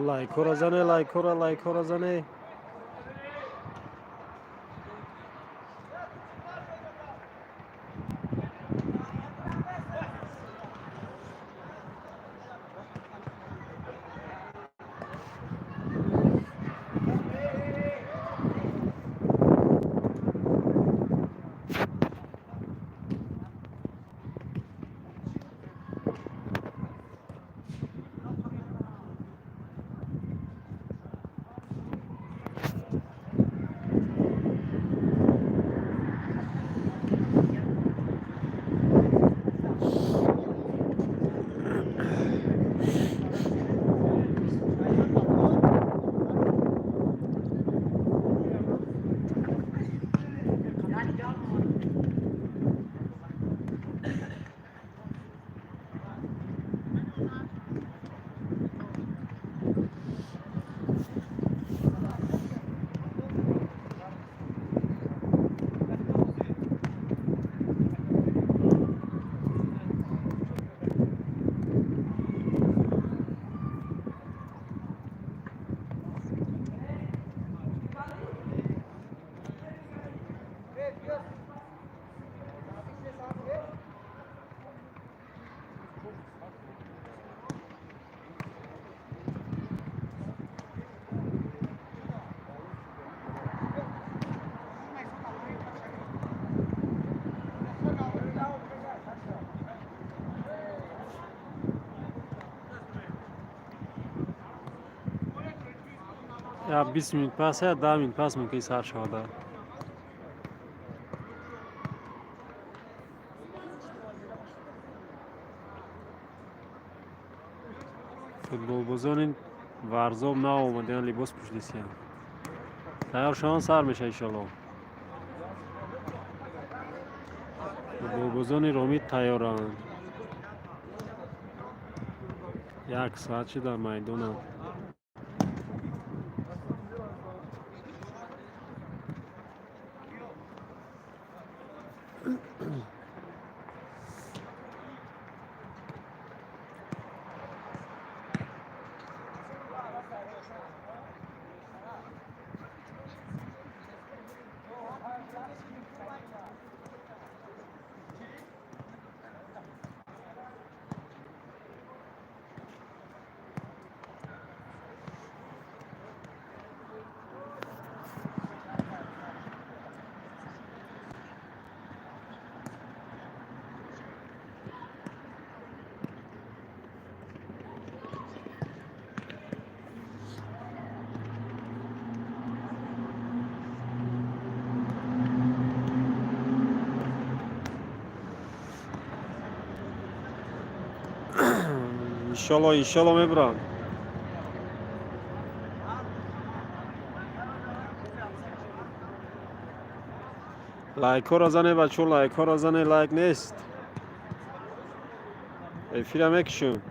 Лайкҳоро зане, лайкҳоро, лайкҳоро зане. Я 20 минут пас, я 10 минут пас мумкин сар шавада. Футболбозони Варзоб наомадаян, либос пӯшидисиян. Тайёр шаванд, сар меша, иншалло. Футболбозони Ромит тайёранд. Як соат чи дар майдонанд. Иншалло, иншалло, мебуранд. Лайкҳоро зане, бачо, лайкҳоро зане, лайк нест. Эфира мекушем.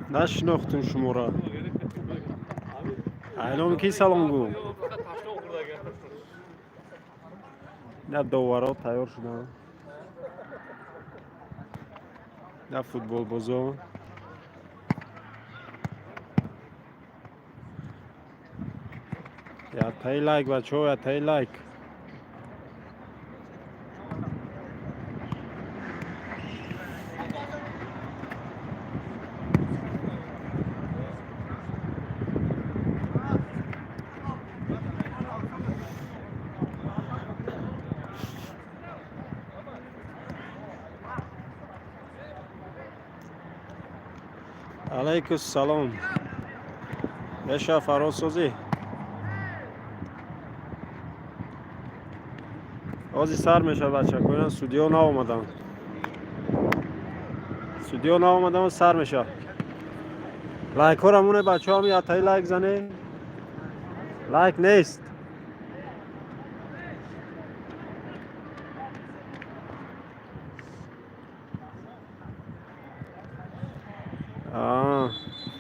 Нашинохтум шуморо. Айноми ки салом гӯ? На доваро тайёр шуданд, на футболбозон. Яктаи лайк, бачаҳо, яктаи лайк. Алайкум салом. Беша, фарозсозӣ. Ҳозир сар мешавад, бачакоян. Судьё наомаданд, судьё наомадан, сар мешавад. Лайкҳоро моне, бачаҳо, яктаи лайк зане, лайк нест.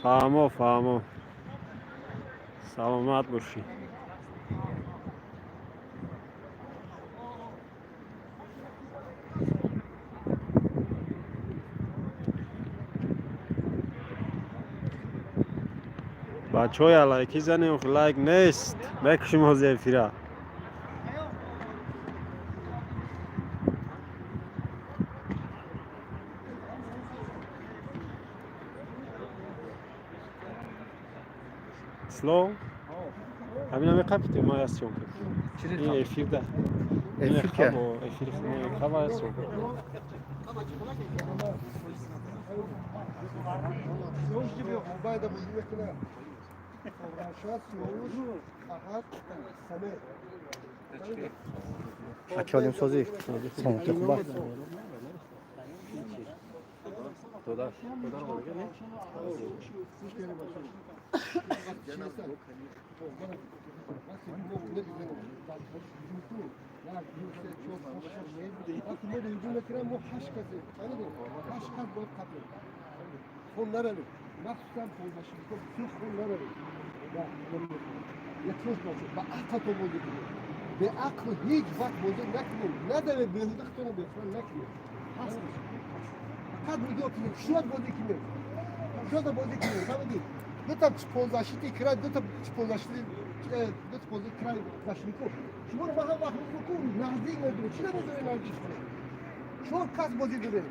Фаҳмо, фаҳмо, саломат бошӣ. Бачаҳоя, лайки занем, лайк нест, мекушем ҳозир эфира. Сло ҳамина меқапите, ма я съёмка. Ин эфир да. Эфир ке? Эфир хава съёмка. Bayda bu mekana. Rashad, Siyovush, Ahad, Samir. Акёлим созӣ. Саломатӣ, хуб. Додар. Додар омадага не? مخصوصا پوزشیکو بسیار خون نداره یک روز باشه با عقل تو بازی کنیم، به عقل هیچ وقت بازی نکنیم، نداره بهوده خودتون بفرن نکنیم. هست فقط نگاه کنیم، شاید بازی کنیم، شاید بازی کنیم. فهمیدی؟ دو تا پوزشیتی کرای، دو تا پوزشیتی، دو تا پوزشیتی کرای زشنیکو شما رو با هم وقت میکنم نزدیک میدونیم چی نمیدونیم نزدیک کنیم. چهار کس بازی داره،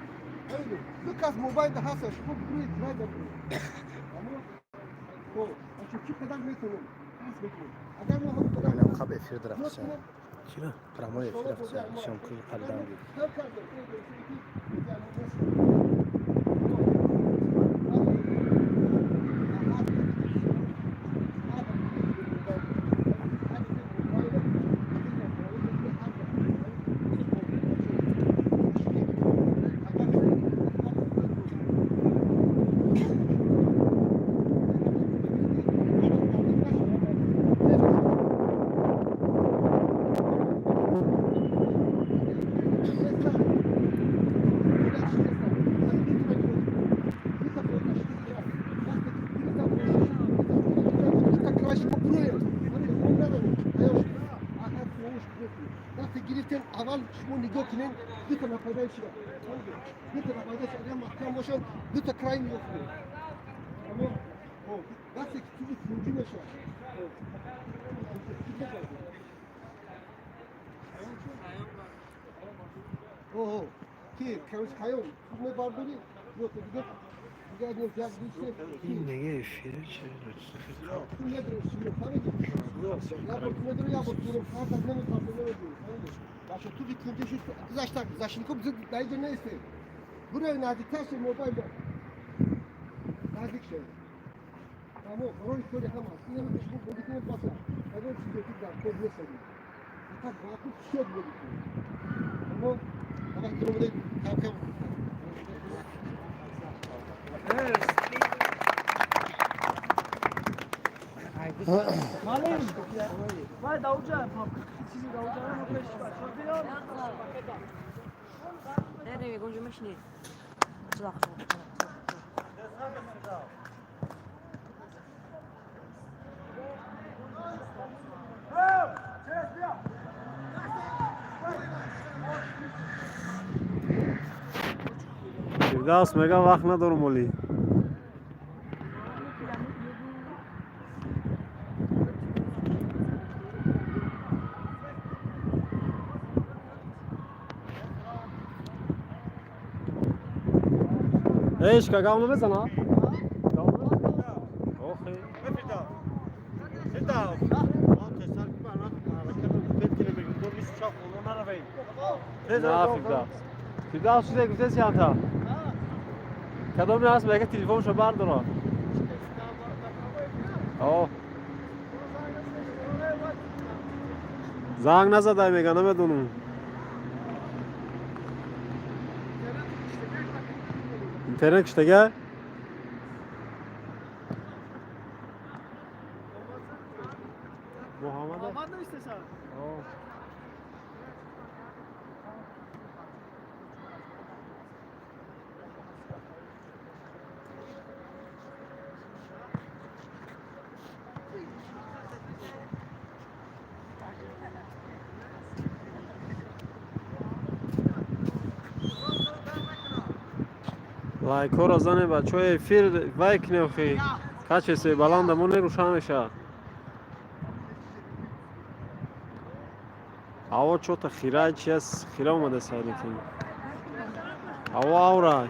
دو کس موبایل هست، شما روی کرای داریم. اما خب چی قدر میتونیم پس بکنیم اگر ما هم قدر Инам қаб эфир рафтса. Чира? Прямой эфир рафтса. Съёмки қалдам. اول شما نگاه کنین، دو تا نفره شده، دو تا نفره شده، اگر محکم باشن دو تا کرای نگاه کنین. اما خب وقتی که توی کنجی میشه، اوه کی کروش خیام تو برداری یا تو دیگه دیگه یک دو سه. Ин неге эфире чи? تو نداره شما، فهمیدی؟ یا با تو نداره یا با تو رو فرق نمیکنه، نمیدونی، فهمیدی؟ باشه تو کنجی شد گذشت گذشت کو در اینجا نیسته. برای نزدیکتر شد، موبایل نزدیک شد. تمام برای کاری هم هست. این هم شما بازی کنید باشه، اگر چیزی که در کد نیست فقط واقعا شد بازی کنید. اما وقتی رو بوده کم کم. معلم وای داوجا چیزی داوجا رو پیش بچه‌ها. Ne, ne, gonjo mešni. Фирдавс мега, вақт надорум оли. Ешка гав намезана? Охи. На, Фирдавс. Фирдавс чизе гуфтеси анта? Кадоме ҳаст, мега, телефоншо бардора. О. Занг назадай, мега, намедонам. Интернет киштага? Муҳаммад? Muhammad istesen. О. Лайкҳоро зане, бачаҳо, эфир вай кунем, хи качесе баланда моне, рӯшан мешавад. Ҳаво чота хирай чи аст, хира омада сайлекин. Ҳаво аврай.